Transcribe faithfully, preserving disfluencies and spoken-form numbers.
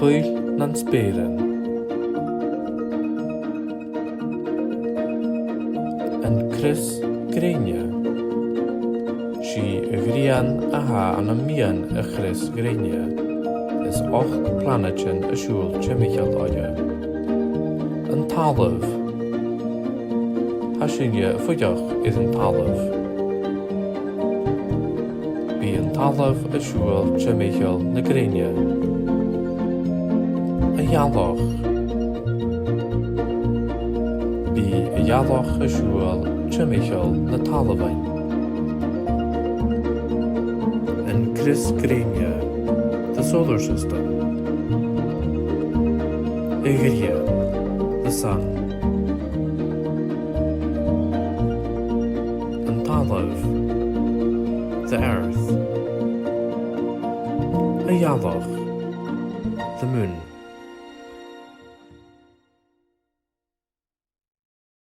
Buill nan speuran. An crios-ghrèine. 'S e a' ghrian a tha ann am meadhan a' chrios-ghrèine. Is ochd planaidean a' siubhal timcheall oirre. An talamh. Tha sinne a' fuireach air an talamh. Bidh an talamh a' siubhal timcheall na grèine. A' ghealach. Bidh a' ghealach a' siubhal timcheall na talmhainn. An crios-ghrèine, the solar system. A' ghrian, the sun. An talamh, the earth. A' ghealach, the moon.